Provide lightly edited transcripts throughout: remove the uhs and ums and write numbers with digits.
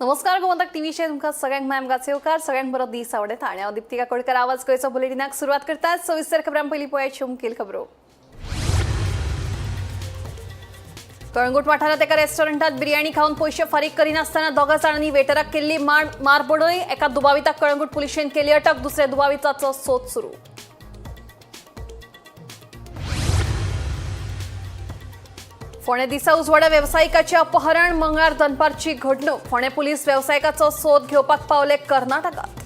नमस्कार, गोमंतक टीव्हीचेर तुमकां सगळ्यांक मॅम गाचेवकार, सगळ्यांक बरो दीस आवडटा आनी हांव दीप्ती काकोडकर आवाज गोंयचो बुलेटिनाक सुरवात करता. सविस्तर खबरां पयलीं पळयात मुखेल खबरो. कळंगूट वाठारांत एका रेस्टॉरंटात बिर्याणी खावन पयशे फारीक करिनासतना दोगा जाणांनी वेटराक केल्ली मारबडय. एका दुबाविताक कळंगूट पुलिशेन केली अटक, दुसऱ्या दुबाविताचो सोद सुरू. फोंडें दिसा उजवाडा वेवसायिकाचे अपहरण. मंगळार दनपारची घडणूक. फोंडें पुलीस वेवसायिकाचो सोद घेवपाक पावले कर्नाटकात.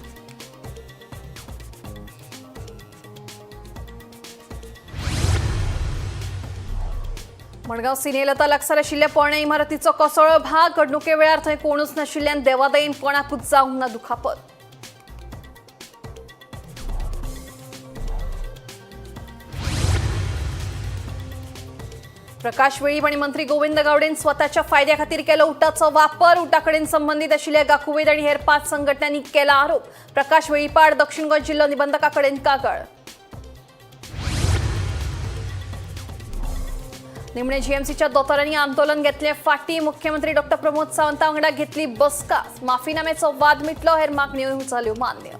मडगांव सिनेलता लागसार आशिल्ल्या पोरण्या इमारतीचो कोसळ्ळो भाग. घडणुके वेळार थंय कोणूच नाशिल्ल्यान देवादयेन कोणाकूच जावंक ना दुखापत. प्रकाश वेळीप आणि मंत्री गोविंद गावडेन स्वतःच्या फायद्या खातीर केलो उटाचो वापर. उटाकडेन संबंधित आशिल्ल्या गाकुवेद आणि हेर 5 संघटनांनी केला आरोप. प्रकाश वेळीपाड दक्षिण गोंय जिल्हो निबंधकाकडेन कागाळ. निमणे जीएमसीच्या दोतोरांनी आंदोलन घेतले फाटी. मुख्यमंत्री डॉक्टर प्रमोद सावंता वांगडा घेतली बसका. माफीनाम्याचो वाद मिटलो, हेर मागण्यो जाल्यो मान्य.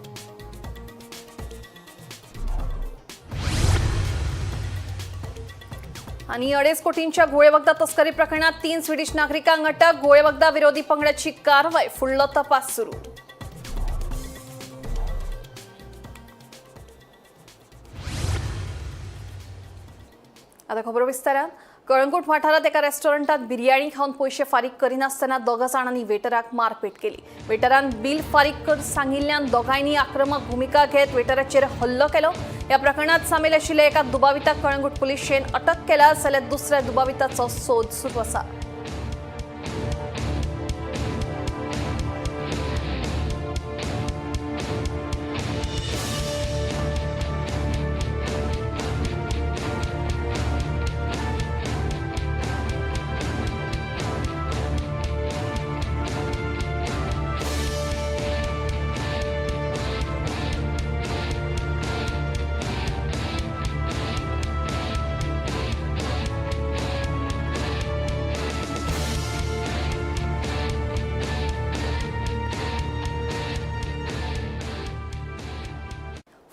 आणि 2.5 कोटींच्या गोळेवखदा तस्करी प्रकरणात 3 स्विडिश नागरिकांक अटक. गोळेवखदा विरोधी पंगडाची कारवाय, फुडलो तपास सुरू. आता खबर विस्तारान. कळंगूट वाठारांत एका रेस्टॉरंटात बिर्याणी खावन पयशे फारीक करिनासतना दोगा जाणांनी वेटराक मारपेट केली. वेटरान बिल फारीक कर सांगिल्ल्यान दोगांयनी आक्रमक भुमिका घेत वेटराचेर हल्लो केलो. ह्या प्रकरणात सामील आशिल्ल्या एका दुबाविताक कळंगूट पुलिशेन अटक केला, जाल्यार दुसऱ्या दुबाविताचो सोद सुरू आसा.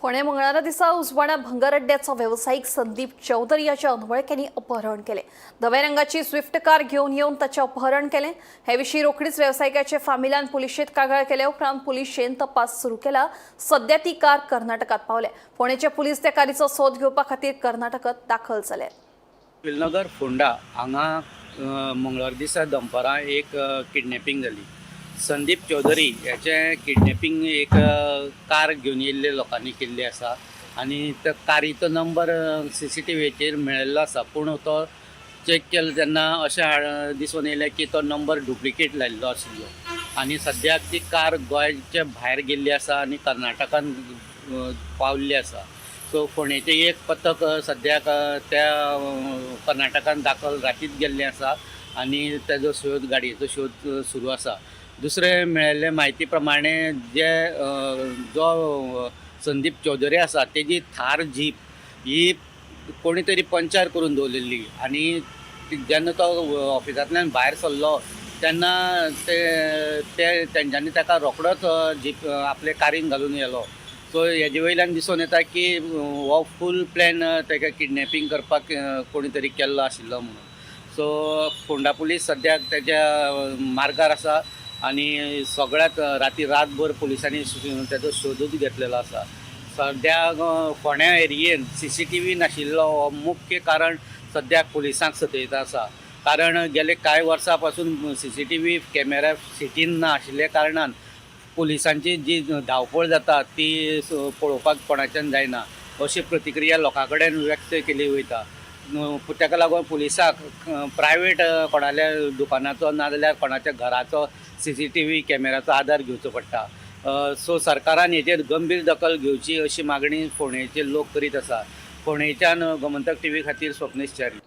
फोंडें मंगळारा दिसा उजवाडा भंगार अड्ड्याचो वेवसायीक संदीप चौधरी हाच्या अनवळख्यांनी अपहरण केलें. धव्या रंगाची स्विफ्ट कार घेवन येवन ताचें अपहरण केलें. हे विशीं रोखडीच वेवसायिकाचे फामिलान पुलिशेंत कागाळ केले उपरांत पुलिशेन तपास सुरू केला. सध्या ती कार कर्नाटकात पावल्या. फोंडेचे पुलीस त्या कारीचो सोद घेवपा खातीर कर्नाटकात दाखल जाले. विलनगर फोंडा हांगा मंगळवार दिसा दनपारां एक किडनॅपिंग जाली. संदीप चौधरी हेचें किडनॅपिंग एक कार घेवन येयल्ले लोकांनी केल्ली आसा आनी त्या कारीचो नंबर CCTVचेर मेळिल्लो आसा, पूण तो चॅक केलो तेन्ना अशें दिसून येयलें की तो नंबर डुप्लिकेट लायिल्लो आशिल्लो आनी सद्याक ती कार गोंयच्या भायर गेल्ली आसा आनी कर्नाटकान पावल्ली आसा. सो फोंडेचें एक पथक सद्याक त्या कर्नाटकान दाखल रातीत गेल्लें आसा आनी तेजो शोध, गाडयेचो शोध सुरू आसा. दुसरें मेळिल्ले म्हायती प्रमाणे जे जो संदीप चौधरी आसा तेजी थार जीप ही कोणी तरी पंचर करून दवरिल्ली आनी जेन्ना तो ऑफिसांतल्यान भायर सरलो तेन्ना ते ते तेंच्यांनी ताका रोखडोच जीप आपले कारीन घालून व्हेलो. सो हेजे वयल्यान दिसून येता की हो फूल प्लॅन ताका किडनॅपिंग करपाक कोणी तरी केल्लो आशिल्लो म्हणून. सो फोंडा पुलीस सद्याक तेज्या मार्गार आसा आनी सगळ्यात राती रातभर पुलिसांनी तेजो शोधूच घेतलेलो आसा. सद्याक फोंड्या एरियेन CCTV नाशिल्लो हो मुख्य कारण सद्याक पुलिसांक सतयता आसा, कारण गेले कांय वर्सां पासून CCTV camera सिटीन ना आशिल्ल्या कारणान पुलिसांची जी धांवपळ जाता ती पळोवपाक कोणाच्यान जायना अशी प्रतिक्रिया लोकां कडेन व्यक्त केली वयता. ताका लागून पुलिसाक प्रायवेट कोणाल्या दुकानाचो नाजाल्यार कोणाच्या घराचो CCTV कॅमेराचो आदार घेवचो पडटा. सो सरकारान हेजेर गंभीर दखल घेवची अशी मागणी फोंडेचे लोक करीत आसा. फोंडेच्यान गोमंतक TV खातीर स्वप्नेश च्यारी.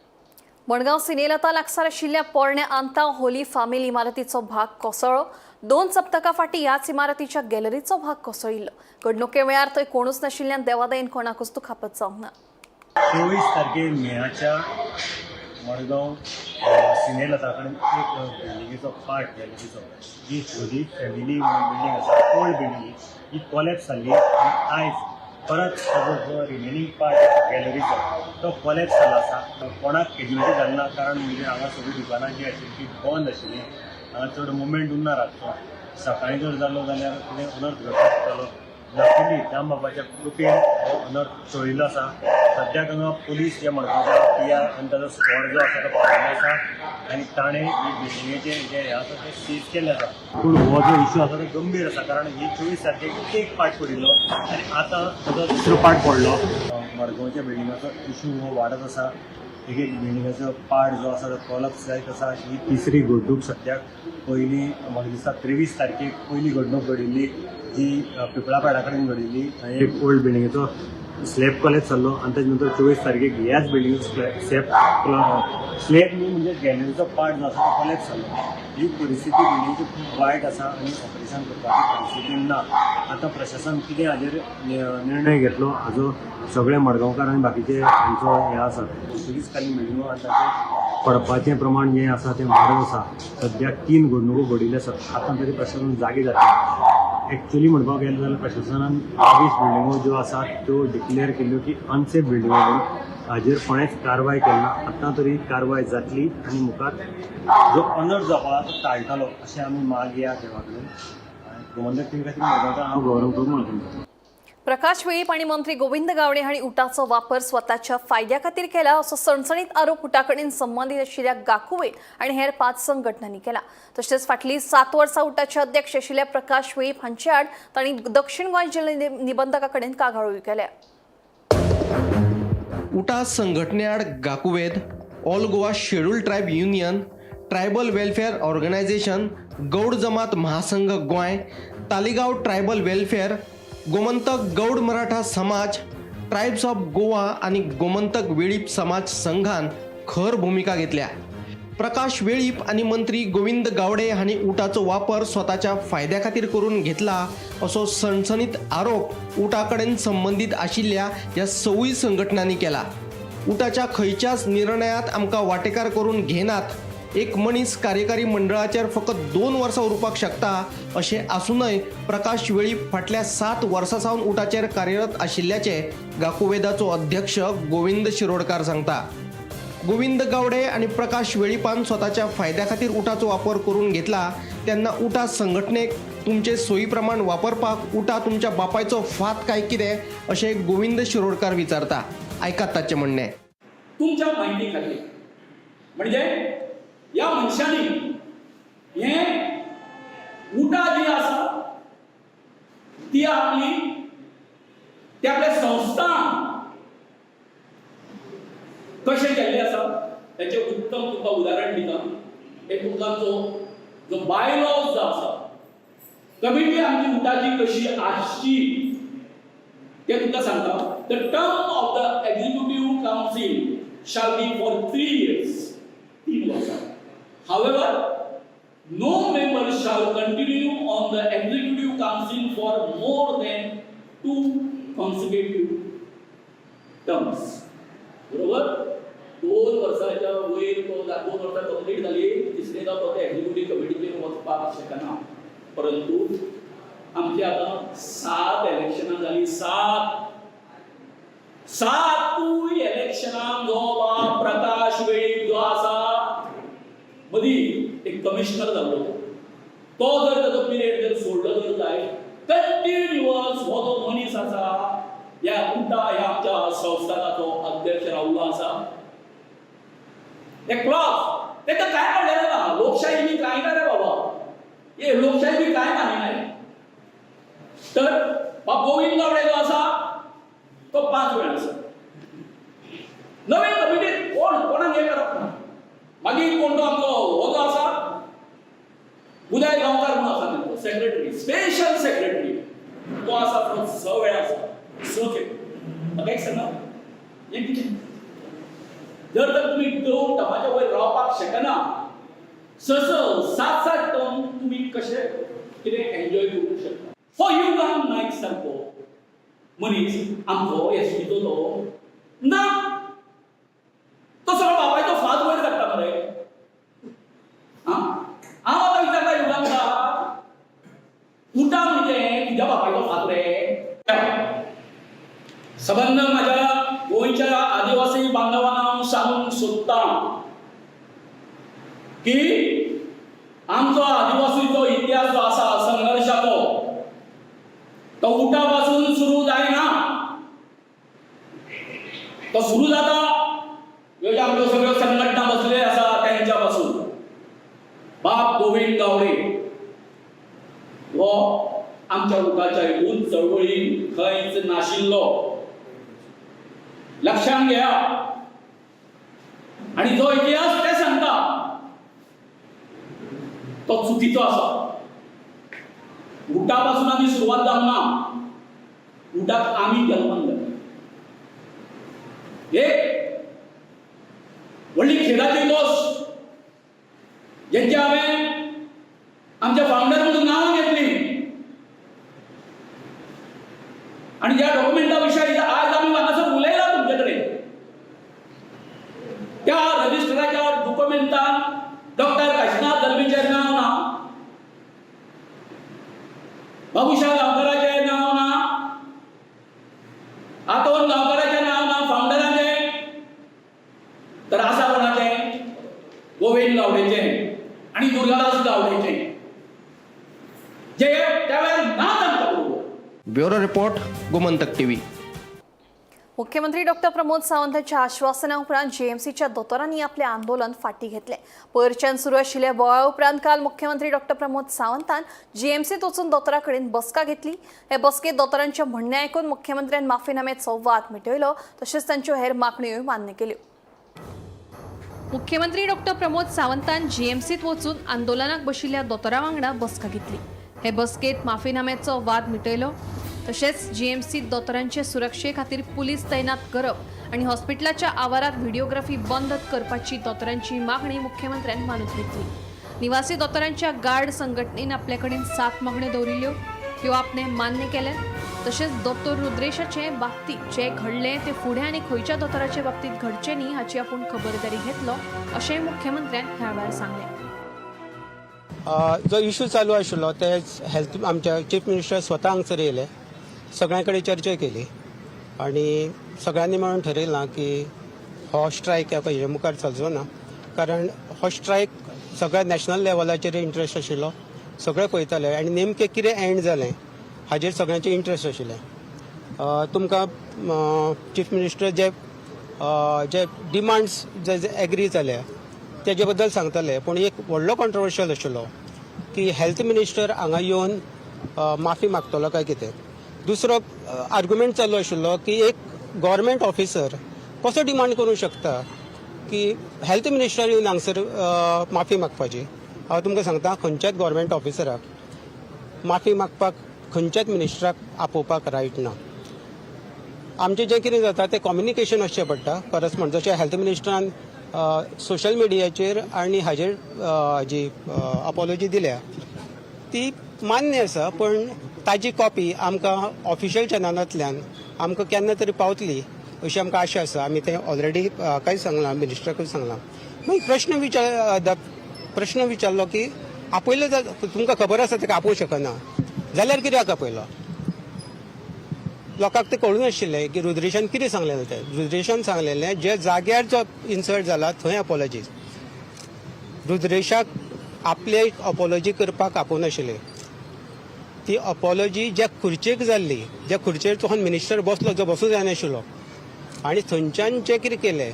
मडगांव सिनेलता लागसार आशिल्ल्या पोरण्या आंताव होली फामील इमारतीचो भाग कोसळ्ळो. 2 सप्तकां फाटीं ह्याच इमारतीच्या गॅलरीचो भाग कोसळिल्लो. घडणुके वेळार थंय कोणूच नाशिल्ल्यान देवादयेन कोणाकूच दुखापत जावंक ना. 24 तारखे मेयाच्या मडगांव सिनेलता कडेन एक बिल्डिंगेचो पार्ट गॅलरीचो जी होली फॅमिली म्हणून बिल्डींग आसा, ओल्ड बिल्डींग ही कोलॅप्स जाल्ली आनी आयज परत ताजो जो रिमेनींग पार्ट आसा गॅलरीचो तो कोलॅप्स जाल्लो आसा. कोणाक कॅज्युलिटी जाली ना, कारण म्हणजे हांगा सगळीं दुकानां जीं आशिल्लीं तीं बंद आशिल्लीं. हांगा चड मुवमेंट उरना रातचो. सकाळीं जर जालो जाल्यार कितें अनर्थ घडपाक शकतालो. लकीली दामबाबाच्या कृपेन हो अनर्थ टळिल्लो आसा. सद्याक हांगा पुलीस जे मडगांवचे पी आर आनी ताजो स्कॉड जो आसा तो पाविल्लो आसा आनी ताणें ही बिल्डिंगेचें जें हें आसा तें सीज केल्लें आसा. पूण हो जो इशू आसा तो गंभीर आसा, कारण ही 24 तारखेक एक पार्ट पडिल्लो आनी आतां ताजो दुसरो पार्ट पडलो. मडगांवच्या बिल्डिंगाचो इशू हो वाडत आसा. एक एक बिल्डिंगाचो पार्ट जो आसा तो कोलप्स जायत आसा. ही तिसरी घडणूक सद्याक. पयली म्हाका दिसता 23 तारखेक पयली घडणूक घडिल्ली जी पिंपळापेडा कडेन घडिल्ली. थंय एक ओल्ड बिल्डिंगेचो स्लॅब कोलॅप्स जाल्लो आनी ताजे नंतर 24 तारखेक ह्याच बिल्डिंगेचो स्लॅब स्लॅब न्ही म्हणजे गॅलरीचो पार्ट जो आसा तो कोलॅप्स जाल्लो. ही परिस्थिती बिल्डिंगेची खूब वायट आसा आनी ऑपरेशन करपाची परिस्थिती ना. आतां प्रशासन कितें हाजेर निर्णय घेतलो हाजो सगळे मडगांवकार आनी बाकीचे हांचो हें आसा. पोर्तुगीज कालीन बिल्डिंगो आनी ताचें पडपाचें प्रमाण जें आसा तें वाडत आसा. सद्याक 3 घडणुको घडिल्ल्यो आसात. आतां तरी प्रशासन जागे जातलें. एक्चुअली म्हणपाक गेलें जाल्यार प्रशासनान 22 बिल्डिंगो ज्यो आसात त्यो डिक्लेअर केल्ल्यो की अनसेफ बिल्डिंगो म्हणून. हाजेर कोणेंच कारवाय केली ना. आतां तरी कारवाय जातली आनी मुखार जो अनर्थ जावपा तो टाळटलो अशें आमी मागया देवा कडेन. गोमंतक टीव्ही खातीर मडगांवच्यान हांव गौरव प्रभू मडगांवकर. प्रकाश वेळीप आनी मंत्री गोविंद गावडे हांणी उटाचो वापर स्वताच्या फायद्या खातीर केला असो सणसणीत आरोप उटा कडेन संबंदीत आशिल्ल्या गाकुवेत आनी हेर 5 संघटनांनी केला. तशेंच फाटलीं 7 वर्सां उटाचे अध्यक्ष आशिल्ल्या प्रकाश वेळीप हांचे आड तांणी दक्षिण गोंय जिल्हो निबंधका कडेन कागाळूय केल्या. उटा संघटने आड Gakuved, all Goa schedule tribe union, tribal welfare organisation, Gaud Jamat Mahasangh Goa, Taleigao tribal welfare, Gomantak Gaud Maratha Samaj, tribes of Goa आनी गोमंतक वेळीप समाज संघान खर भुमिका घेतल्या. प्रकाश वेळीप आनी मंत्री गोविंद गावडे हांणी उटाचो वापर स्वताच्या फायद्या खातीर करून घेतला असो सणसणीत आरोप उटा कडेन संबंदीत आशिल्ल्या ह्या सवूय संघटनांनी केला. उटाच्या खंयच्याच निर्णयांत आमकां वांटेकार करून घेनात. एक मनीस कार्यकारी मंडळाचेर फकत 2 वर्सां उरपाक शकता अशें आसूनय प्रकाश वेळीप फाटल्या 7 वर्सां सावन उटाचेर कार्यरत आशिल्ल्याचें गाकुवेदाचो अध्यक्ष गोविंद शिरोडकार सांगता. गोविंद गावडे आनी प्रकाश वेळीपान स्वताच्या फायद्या खातीर उटाचो वापर करून घेतला तेन्ना उटा संघटनेक तुमचे सोयी प्रमाण वापरपाक उटा तुमच्या बापायचो फात काय कितें अशें गोविंद शिरोडकार विचारता. आयकात ताचें म्हणणें. तुमच्या माहिती खातीर म्हणजे ह्या मनशांनी हें उटा जी आसा ती आपली ते आपल्या संस्थान कशें केल्लें आसा ताचें उत्तम तुमकां उदाहरण दिता. एक तुमकां जो बायलॉज जो आसा, कमिटी आमची उटाची कशी आसची ते तुमकां सांगता. The term of the executive council shall be for 3 years, 3 वर्सां. However, no member shall continue on the executive council for more than 2 consecutive terms. बरोबर, 2 वर्साच्या वयर तो 2 वर्सां कंप्लीट जाली तिसरेदा तो एक्झिक्युटीव कमिटीचेर वचपाक शकना. परंतु आमची आतां 7 इलेक्शनां जाली. 7 इलेक्शनां जो बाब प्रकाश वेळीप जो आसा मदीं एक कमिशनर जाल्लो तो जर ताजो पिरियड जर सोडलो जर जाय कंटिन्युअस हो जो मनीस आसा ह्या उटा ह्या आमच्या संस्थानाचो अध्यक्ष रावलो आसा. हे क्लॉज ताका काय म्हणलें ना, लोकशाही बी काय ना रे बाबा, हे लोकशाही बी काय मानिना. तर बाब गोविंद गावडे जो आसा तो 5 वेळा आसा. नवीन कमिटीत कोण कोणाक हें करप ना. मागीर कोण तो आमचो हो जो आसा उदय गांवकार म्हणून आसा तेंचो सेक्रेटरी, स्पेशल सेक्रेटरी तो आसा तो 6 वेळा आसा, 6 खेप. म्हाका एक सांगा, हें कितें? जर तर तुमी 2 टर्माच्या वयर रावपाक शकना, 6 6 7 7 टर्म तुमी कशे कितें एन्जॉय करूंक शकता? हो युगान नायक सारको मनीस आमचो एसटीचो तो ना, तो सगळो बापायचो फात वयर. सबंद म्हाज्या गोंयच्या आदिवासी बांधवांना हांव सांगूंक सोदतां की आमचो आदिवासीचो इतिहास जो आसा संघर्शाचो तो उटा पासून सुरू जायना, तो सुरू जाता ह्यो ज्यो आमच्यो सगळ्यो संघटना बसले आसा तेंच्या पासून. बाब गोविंद गावडे हो आमच्या उटाच्या हितून चळवळीन खंयच नाशिल्लो, लक्षात घ्या. आणि जो इतिहास ते सांगता तो चुकीचो आसा. उटापासून आमी सुरवात जावंक ना, उटाक आमी जल्मान घातले. एक व्हडली खेदाची गोश्ट जेंची हांवें आमच्या फावंडर म्हणून नांवां घेतली आणि ज्या डॉक्युमेंटा विशयी आज आमी हांगासर उलयला तुमचे कडेन, त्या रजिस्टराच्या डॉक्युमेंटान डॉक्टर काशीनाथ दलवीचें नांव ना, बाबूशाह गांवकाराचें नांव ना, आतोन गांवकाराचें नांव ना फावंडराचें, तर आसा कोणाचें? गोविंद गावडेचें आनी दुर्गादास गावडेचें, जे त्या वेळार नाच आमच्या बरोबर. Bureau report, Gomantak TV. मुख्यमंत्री डॉक्टर प्रमोद सावंत हांच्या आश्वासना उपरांत जीएमसीच्या दोतोरांनी आपलें आंदोलन फाटीं घेतलें. पयरच्यान सुरू आशिल्ल्या बोवाळा उपरांत काल मुख्यमंत्री डॉक्टर प्रमोद सावंतान जीएमसीत वचून दोतोरा कडेन बसका घेतली. हे बसकेत दोतोरांचें म्हणणें आयकून मुख्यमंत्र्यान माफीनाम्याचो वाद मिटयलो, तशेंच तांच्यो हेर मागण्योय मान्य केल्यो. मुख्यमंत्री डॉक्टर प्रमोद सावंतान जीएमसीत वचून आंदोलनाक बशिल्ल्या दोतोरा वांगडा बसका घेतली. हे बसकेत माफीनाम्याचो वाद मिटयलो, तशेंच जीएमसीत दोतोरांचे सुरक्षे खातीर पुलीस तैनात करप आनी हॉस्पिटलाच्या आवारात व्हिडिओग्राफी बंद करपाची दोतोरांची मागणी मुख्यमंत्र्यान मानून घेतली. निवासी दोतोरांच्या गार्ड संघटनेन आपले कडेन 7 मागण्यो दवरिल्ल्यो, त्यो आपणे मान्य केल्या. तशेंच दोतोर रुद्रेशाचे बाबतींत जें घडलें तें फुडें आनी खंयच्या दोतोराचे बाबतींत घडचें न्ही हाची आपूण खबरदारी घेतलो, अशेंय मुख्यमंत्र्यान ह्या वेळार सांगलें. जो इशू चालू आशिल्लो ते हेल्थ आमच्या चीफ मिनिस्टर स्वता हांगसर येयले, सगळ्यां कडेन चर्चा केली आनी सगळ्यांनी मेळून ठरयलां की हो स्ट्रायक ह्या हेजे मुखार चलचो ना, कारण हो स्ट्रायक सगळ्या नॅशनल लेवलाचेर इंट्रस्ट आशिल्लो, सगळे पळयताले आनी नेमकें कितें एंड जालें हाजेर सगळ्यांचे इंट्रस्ट आशिल्लें. तुमकां चीफ मिनिस्टर जे जे डिमांड्स जे जे एग्री जाल्या तेजे बद्दल सांगताले, पूण एक व्हडलो कॉन्ट्रोवर्शियल आशिल्लो की हेल्थ मिनिस्टर हांगा येवन माफी मागतलो काय कितें. दुसरो आर्ग्युमेंट चालू आशिल्लो की एक गव्हर्मेंट ऑफिसर कसो डिमांड करूंक शकता की हेल्थ मिनिस्टर येवन हांगसर माफी मागपाची. हांव तुमकां सांगता, खंयच्याच गव्हर्मेंट ऑफिसराक माफी मागपाक खंयच्याच मिनिस्टराक आपोवपाक रायट ना. आमचें जें कितें जाता तें कम्युनिकेशन आसचें पडटा. खरेंच म्हण जशें हेल्थ मिनिस्टरान सोशल मिडियाचेर आनी हाजेर जी अपॉलॉजी दिल्या ती मान्य आसा, पूण ताजी कॉपी आमकां ऑफिशियल चॅनलांतल्यान आमकां केन्ना तरी पावतली अशी आमकां आशा आसा. आमी तें ऑलरेडी काय सांगलां, मिनिस्टराकूय सांगलां. मागीर प्रश्न विचारलो की आपयलो जाल तुमकां खबर आसा ताका आपोवंक शकना जाल्यार कित्याक आपयलो? लोकांक तें कळूंक नाशिल्लें की रुद्रेशान कितें सांगलेलें तें. रुद्रेशान सांगलेलें जे जाग्यार जो इन्सल्ट जाला थंय अपॉलॉजी. रुद्रेशाक आपले अपॉलॉजी करपाक आपोवनाशिल्ले. ती अपॉलॉजी ज्या खुर्चेक जाल्ली, ज्या खुर्चेर तो मिनिस्टर बसलो जो बसूंक जायनाशिल्लो आनी थंयच्यान जें कितें केलें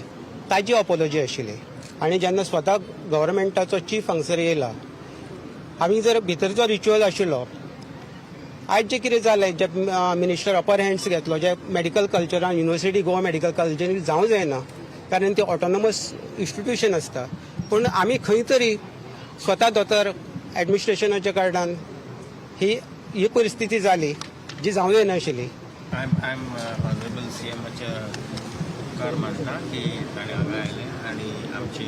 ताजी अपॉलॉजी आशिल्ली. आनी जेन्ना स्वता गव्हर्मेंटाचो चीफ हांगसर येयला, आमी जर भितर जो रिच्युअल आशिल्लो, आयज जें कितें जालें, जे मिनिस्टर अपर हँड्स घेतलो, जे मेडिकल कल्चरान युनिवर्सिटी गोवा मेडिकल कॉलेजीन जावं जायना, कारण ते ऑटोनॉमस इन्स्टिट्यूशन आसता, पूण आमी खंय तरी स्वता दोतोर एडमिनिस्ट्रेशनाच्या कारणान ही ही परिस्थिती जाली जी जावं जायनाशिल्ली. I am honourable C एमाचे उपकार मानता की ताणें हांगा आयले आनी आमची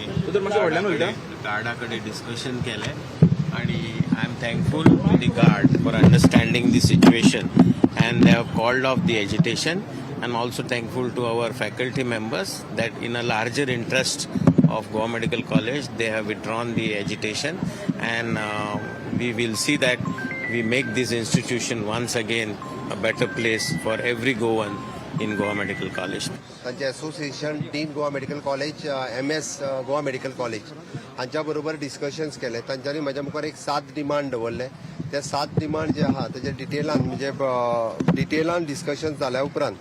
गार्डा कडेन डिस्कशन केलें आनी I am thankful to the guard for understanding the situation and they have called off the agitation. I am also thankful to our faculty members that in a larger interest of Goa Medical College, they have withdrawn the agitation, and we will see that we make this institution once again a better place for every Goan. in Goa Medical College. तांचे association dean Goa Medical College, MS Goa Medical College हांच्या बरोबर discussions केले. तांच्यांनी म्हज्या मुखार एक 7 demand दवरले. ते 7 डिमांड जे आहा तेजे डिटेलान, म्हणजे डिटेलान डिस्कशन जाल्या उपरांत,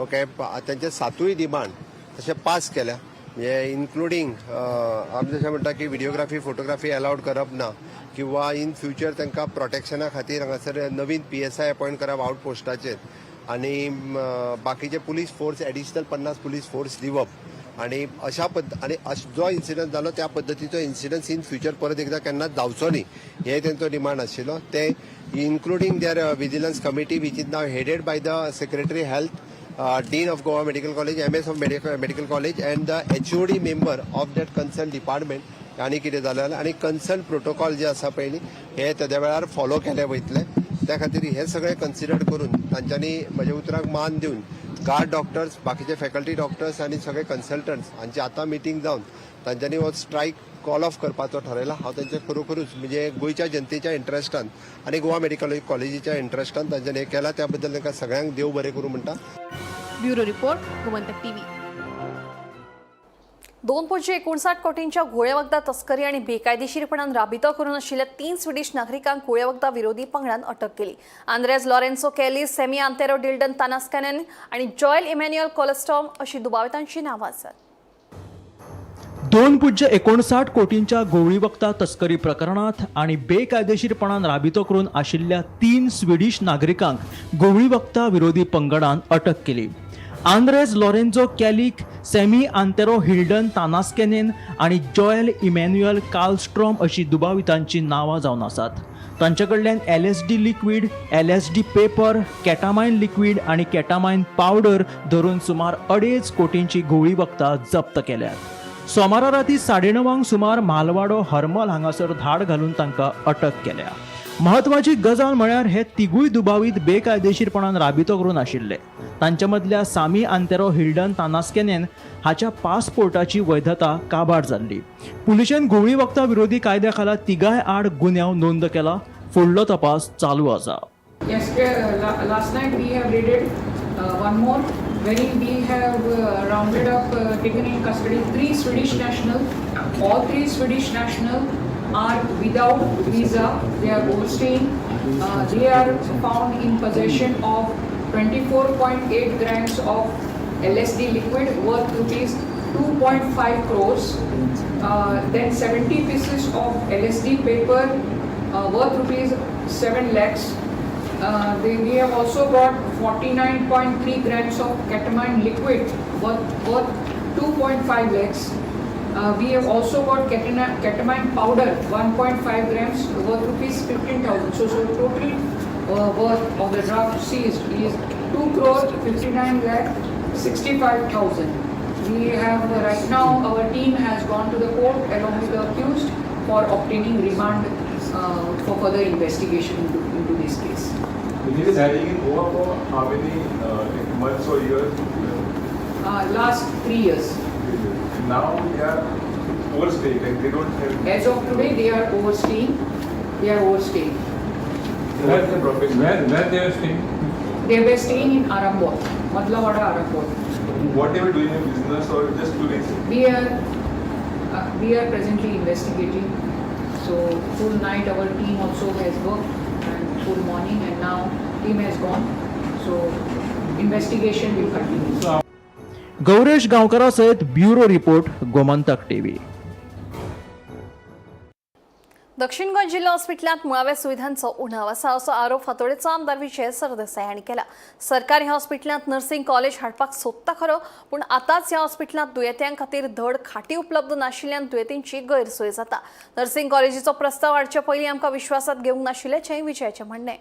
ओके, तांचे 7 डिमांड तशे पास केल्या. म्हणजे इन्क्लुडींग आमी जशें म्हणटा की व्हिडिओग्राफी, फोटोग्राफी अलावड करप ना, किंवा इन फ्युचर तांकां प्रोटेक्शना खातीर हांगासर नवीन PSI appoint करप आउट पोस्टाचेर, आनी बाकीचे police force additional 50 police force दिवप, आनी अशा पद्द आनी जो इन्सिडंट जालो त्या पद्दतीचो इन्सिडंट इन फ्युचर परत एकदां केन्नाच जावचो न्ही हे तेंचो डिमांड आशिल्लो. ते including their vigilance committee, which is now headed by the secretary health, dean of Goa Medical College, MS of Medical College and the HOD member of that concern department. आनी कितें जालें आनी कन्सर्न प्रोटोकॉल जे आसा पळय न्ही, हे तेद्या वेळार follow केले वयतले. त्या खातीर हे सगळे कन्सिडर करून तांच्यांनी म्हज्या उतराक मान दिवन गार्ड डॉक्टर्स, बाकीचे फॅकल्टी डॉक्टर्स आनी सगळे कन्सल्टंट्स हांची आतां मिटींग जावन तांच्यांनी हो स्ट्रायक कॉल ऑफ करपाचो ठरयला. हांव तांचे खरोखरूच म्हणजे गोंयच्या जनतेच्या इंट्रस्टान आनी गोवा मेडिकल कॉलेजीच्या इंट्रस्टान तांच्यांनी हें केलां, त्या बद्दल तांकां सगळ्यांक देव बरें करूं म्हणटा. Bureau report, Gomantak TV. 2.59 कोटींच्या घोळे वखदां तस्करी आणि बेकायदेशीरपणान राबितो करून आशिल्ल्या 3 स्विडिश नागरिकांक घोळे वखदां विरोधी पंगडान अटक केली. आंद्रेज लॉरेन्सो कॅली, सेमी आंतेरो डिल्डन तानास्कॅनन आणि जॉयल इमॅन्युअल कोलस्टॉम अशी दुबावितांची नावं आसात. 2.59 कोटींच्या घोवळी वखदां तस्करी प्रकरणांत आनी बेकायदेशीरपणान राबितो करून आशिल्ल्या 3 स्विडिश नागरिकांक घोवळी वखदां विरोधी पंगडान अटक केली. आंद्रेज लॉरेन्झो कॅलिक, सॅमी आंतेरो हिल्डन तानास्केनेन आनी जॉयल इमॅन्युअल कार्लस्ट्रॉम अशी दुबावितांची नांवां जावन आसात. तांचे कडल्यान LSD liquid, LSD paper, ketamine liquid आनी केटामायन पावडर धरून सुमार 2.5 कोटींची घोवळी वखदां जप्त केल्यात. सोमारा राती 9:30 सुमार म्हालवाडो हरमल हांगासर धाड घालून तांकां अटक केल्या. म्हत्वाची गजाल म्हळ्यार हे तिगूय दुबावीत बेकायदेशीरपणान राबितो करून आशिल्ले. तांचे मदल्या सामी आंतेरो हिल्डन तानास्केनेन हाच्या पासपोर्टाची वैधता काबार जाल्ली. पुलिशेन घुंवळी वखदां विरोधी कायद्या खाला तिगाय आड गुन्यांव नोंद केला. फुडलो तपास चालू आसा. Yes, last night we have raided one more, wherein we have rounded up, taken in custody 3 Swedish national. All 3 Swedish national are without visa. They are overstaying. They are found in possession of 24.8 grams of LSD liquid worth rupees 2.5 crores. Then 70 pieces of LSD paper worth rupees 7 lakhs. We have also got 49.3 grams of ketamine liquid worth 2.5 lakhs. We have also got ketamine powder 1.5 grams worth rupees 15,000. So total worth of the drug seized is 2 crore 59 lakh 65,000. We have right now our team has gone to the court along with the accused for obtaining remand for further investigation into this case. He is hiding in Goa for how many months or years? Last 3 years. Now they are overstaying, like they don't have. As of today, they are overstaying. They are overstaying. Where the profession? Where they are staying? They were staying in Arambol, Madlawada, Arambol. What they were doing in business or just tourism? We are presently investigating. So full night our team also has worked, and full morning, and now team has gone. So investigation will continue. Gauresh गांवकरा सयत bureau report, Gomantak TV. दक्षिण गोंय जिल्हो हॉस्पिटलांत मुळाव्या सुविधांचो उणाव आसा असो आरोप फातोडेचो आमदार विजय सरदेसाय हांणी केला. सरकार ह्या हॉस्पिटलांत नर्सिंग कॉलेज हाडपाक सोदता खरो, पूण आतांच ह्या हॉस्पिटलांत दुयेंत्यां खातीर धड खाटी उपलब्ध नाशिल्ल्यान दुयेंतींची गैरसोय जाता. नर्सिंग कॉलेजीचो प्रस्ताव हाडचे पयलीं आमकां विश्वासात घेवंक नाशिल्ल्याचेंय विजयाचें म्हणणें.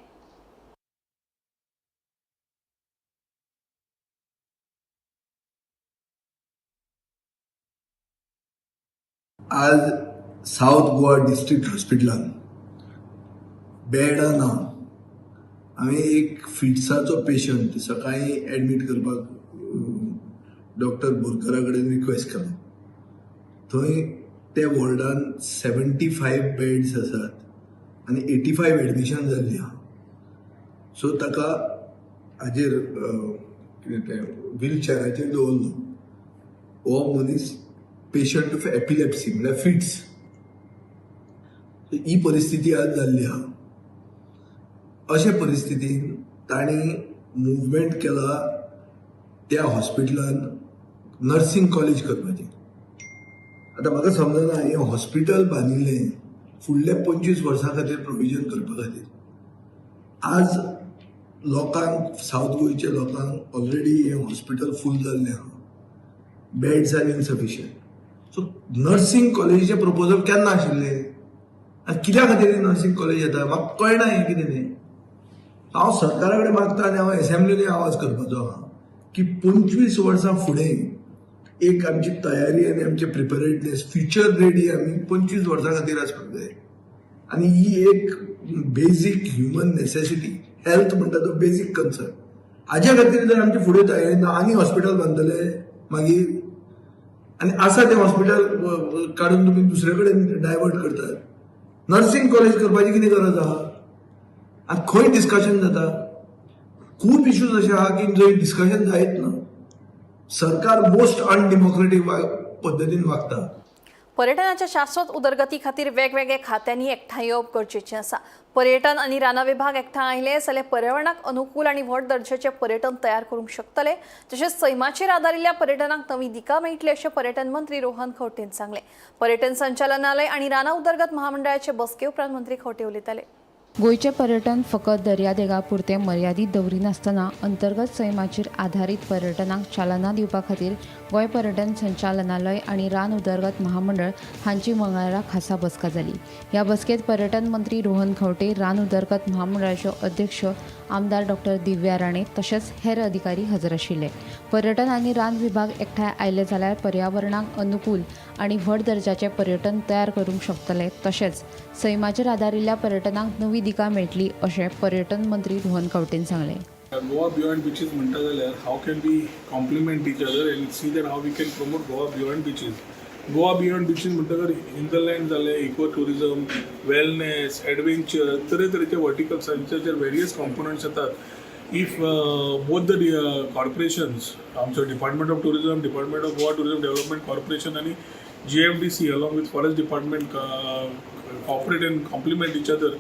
आज सावथ गोवा डिस्ट्रिक्ट हॉस्पिटलान बेडां ना. आमी एक फिट्साचो पेशंट सकाळीं एडमीट करपाक डॉक्टर बोरकरा कडेन रिक्वेस्ट केलो. थंय ते वॉर्डान 75 बेड्स आसात आनी 85 एडमिशन जाल्ली आहा. सो ताका हाजेर कितें तें व्हीलचॅराचेर दवरलो. हो मनीस पेशंट ऑफ एपिलेप्सी म्हणल्यार फिट्स. ही परिस्थिती आज जाल्ली आहा. अशे परिस्थितीन तांणी मुवमेंट केला त्या हॉस्पिटलान नर्सिंग कॉलेज करपाचें. आतां म्हाका समजना, हें हॉस्पिटल बांदिल्लें फुडल्या 25 वर्सां खातीर प्रोविजन करपा खातीर. आज लोकांक, सावथ गोंयच्या लोकांक ऑलरेडी हें हॉस्पिटल फूल जाल्लें आहा, beds are insufficient. So nursing कॉलेजीचें प्रपोजल केन्ना आशिल्लें आनी कित्या खातीर नर्सिंग कॉलेज येता, म्हाका कळना हें कितें तें. हांव सरकारा कडेन मागता आनी हांव एसेंब्लीनूय आवाज करपाचो आहा की 25 वर्सां फुडें एक आमची तयारी आनी आमचे प्रिपेरेडनेस, फ्युचर रेडी आमी 25 वर्सां खातीर आसपाक जाय. आनी ही एक बेजीक ह्युमन नेसेसिटी, हेल्थ म्हणटा तो बेजीक कन्सर्न. हाज्या खातीर जर आमची फुडें तयारी ना, आनी हॉस्पिटल बांदतले मागीर आनी आसा तें हॉस्पिटल काडून तुमी दुसरे कडेन डायवर्ट करतात. नर्सिंग कॉलेज करपाची कितें गरज आहा आनी खंय डिस्कशन जाता? खूब इश्यूज अशे आहा की जंय डिस्कशन जायत ना. सरकार मोस्ट अनडेमोक्रेटीक पद्दतीन वागता. पर्यटनाच्या शाश्वत उदरगती खातीर वेगवेगळ्या खात्यांनी एकठांय येवप गरजेचें आसा. पर्यटन आनी रानां विभाग एकठांय आयले जाल्यार पर्यावरणाक अनुकूल आनी व्हड दर्जाचें पर्यटन तयार करूंक शकतले, तशेंच सैमाचेर आदारिल्ल्या पर्यटनाक नवी दिका मेळटली, अशें पर्यटन मंत्री रोहन खंवटेन सांगलें. पर्यटन संचालनालय आनी रानां उदरगत महामंडळाचे बसके उपरांत मंत्री खंवटे उलयताले. गोंयचें पर्यटन फकत दर्यादेगा पुरतें मर्यादीत दवरिनासतना अंतर्गत सैमाचेर आधारीत पर्यटनाक चालना दिवपा खातीर गोंय पर्यटन संचालनालय आनी रान उदरगत महामंडळ हांची मंगळारा खासा बसका जाली. ह्या बसकेत पर्यटन मंत्री रोहन खंवटे, रान उदरगत महामंडळाच्यो अध्यक्ष आमदार डॉक्टर दिव्या राणे तशेंच हेर अधिकारी हजर आशिल्ले. पर्यटन आनी रान विभाग एकठांय आयले जाल्यार पर्यावरणाक अनुकूल आनी व्हड दर्जाचें पर्यटन तयार करूंक शकतले, तशेंच सैमाचेर आदारिल्ल्या पर्यटनाक नवी दिका मेळटली, अशें पर्यटन मंत्री रोहन खंवटेन सांगलें. गोवा बियॉन्ड बिचीस म्हणटा जाल्यार, how can we complement each other and see that how we can promote Goa beyond beaches. Goa beyond beaches म्हणटकर हिंटरलँड जालें, इको टुरिझम, वेलनेस, एडवेंचर, तरेतरेचे वर्टिकल्सांचे वेरियस कॉम्पोनंट्स येतात. If both the corporations, आमचो Department of Tourism, Department of Goa Tourism Development Corporation आनी GMDC along with Forest Department cooperate and complement each other,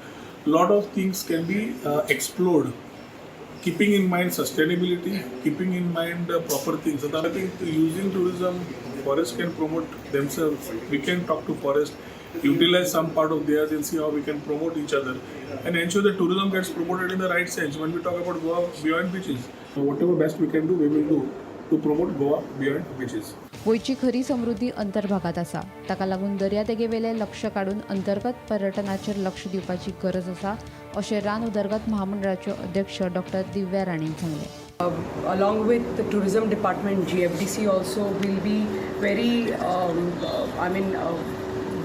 lot of things can be explored, keeping in mind sustainability, keeping in mind proper things. So I think using tourism, forest can promote themselves. We can talk to forest, utilize some part of theirs and see how we can promote each other and ensure that tourism gets promoted in the right sense when we talk about Goa beyond beaches. So whatever best we can do, we will do to promote Goa beyond beaches. गोंयची खरी समृद्धी अंतर्भागात आसा. ताका लागून दर्यादेगेवेलें लक्ष काडून अंतर्गत पर्यटनाचेर लक्ष दिवपाची गरज आसा, अशें रान उदरगत महामंडळाच्यो अध्यक्ष डॉक्टर दिव्या राणेन सांगलें. Along with the tourism department, GFDC also will be very, I mean,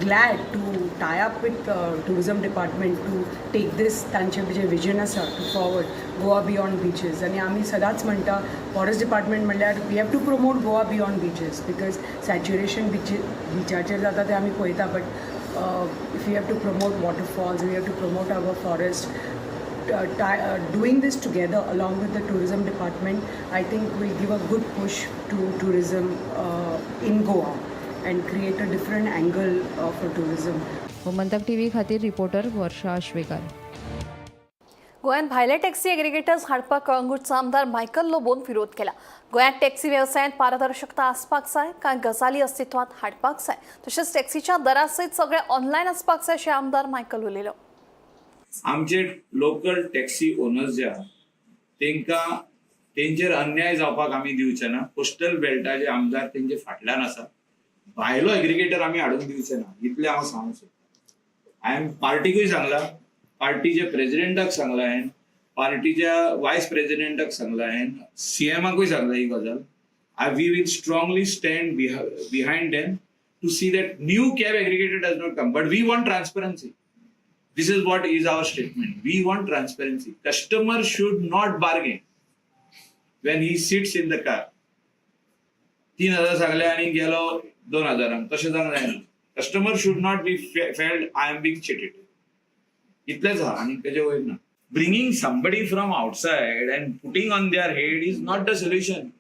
glad to tie up with tourism department to take this तांचे जे vision आसा to forward Goa beyond beaches. आनी आमी सदांच म्हणटा, फॉरेस्ट डिपार्टमेंट म्हणल्यार we have to promote Goa beyond beaches, because saturation बिची बिचाचेर जाता तें आमी पळयता, but if you have to promote waterfalls, we have to promote our forest. Doing this together along with the tourism department, I think, will give a good push to tourism in Goa and create a different angle for tourism. Gomantak TV खातीर reporter वर्षा आश्वेकर. गोंयांत भायले taxi aggregators हाडपाक कळंगूटचो आमदार Michael लोबोन विरोध केला. गोंयांत taxi वेवसायांत पारदर्शकता आसपाक जाय, कांय गजाली अस्तित्वांत हाडपाक जाय, तशेंच टॅक्सीच्या दरा सयत सगळें ऑनलायन आसपाक जाय, अशें आमदार मायकल उलयलो. आमचे लोकल टॅक्सी ओनर्स जे आहा, तेंकां तेंचेर अन्याय जावपाक आमी दिवचे ना. कोस्टल बेल्टाचे आमदार तेंचे फाटल्यान आसा. भायलो एग्रिगेटर आमी हाडूंक दिवचे ना, इतलें हांव सांगूंक सोदतां. हांवें पार्टीकूय सांगलां, पार्टीच्या प्रेजिडेंटाक सांगलां हांवें, पार्टीच्या वायस प्रेजिडेंटाक सांगलां हांवें, सीएमाकूय सांगलां ही गजाल. I we will strongly stand behind them to see that new cab aggregator does not come, but we want transparency. This is what is our statement. We want transparency. Customer should not bargain when he sits in the car. 3000 सांगले आणि गेलो 2000रांक, तशें जावंक जायना. Customer should not be felt I am being cheated. इतलेंच आहा आनी तेजे वयर ना. Bringing somebody from outside and putting on their head is not the solution.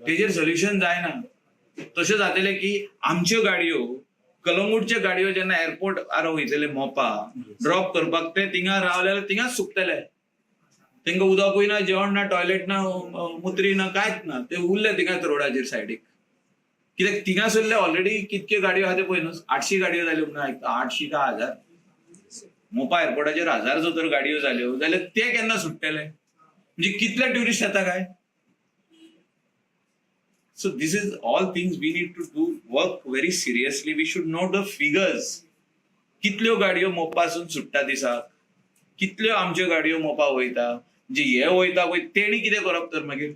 तेजेर सोल्युशन जायना. तशें जातलें की आमच्यो गाडयो, कलंगूटच्यो गाडयो जेन्ना एअरपोर्ट आरो वयतले मोपा ड्रॉप करपाक, ते थिंगा रावले जाल्यार थिंगाच सुकतले. तेंका उदकूय ना, जेवण ना, टॉयलेट ना, मुत्री ना, कांयच ना. ते उरले थिंगाच रोडाचेर सायडीक, कित्याक थिंगासरले ऑलरेडी कितक्यो गाडयो आहा ते पळय न्हू. 800 गाडयो जाल्यो म्हणून आयकता, 800 काय 1000. मोपा एअरपोर्टाचेर 1000 जर तर गाडयो जाल्यो जाल्यार ते केन्ना सुट्टले? म्हणजे कितले ट्युरिस्ट येता काय? So this is all things we need to do work very seriously. We should know the figures. कितल्यो गाडयो मोपासून सुट्टा दिसाक, कितल्यो आमच्यो गाडयो मोपा वयता. म्हणजे हे वयता पळय, तेणी कितें करप तर मागीर?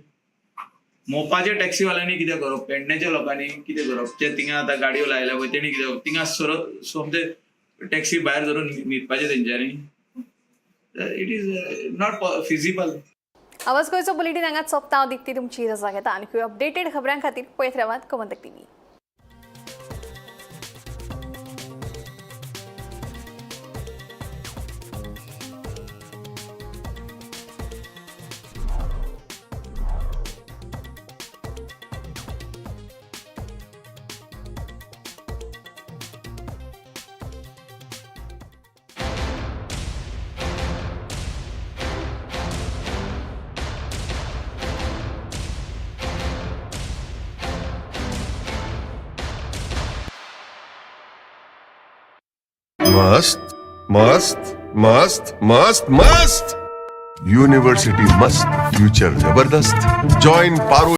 मोपाच्या टॅक्सीवाल्यांनी कितें करप? पेडण्याच्या लोकांनी कितें करप? जे थिंगा आतां गाडयो लायल्या पळय, तेणी कितें करप? थिंगा सर सोमते टॅक्सी भायर धरून न्हिदपाचें तेंच्यांनी? It is not feasible. आवाज गोंयचो बुलेटीन हांगाच सोंपता. हांव दिप्ती तुमची रजा घेता. आनी अपडेटेड खबरां खातीर पळयत रावात गोमंतक टीव्ही. मस्त मस्त मस्त मस्त मस्त. युनिव्हर्सिटी मस्त, फ्युचर जबरदस्त. जॉईन पारो.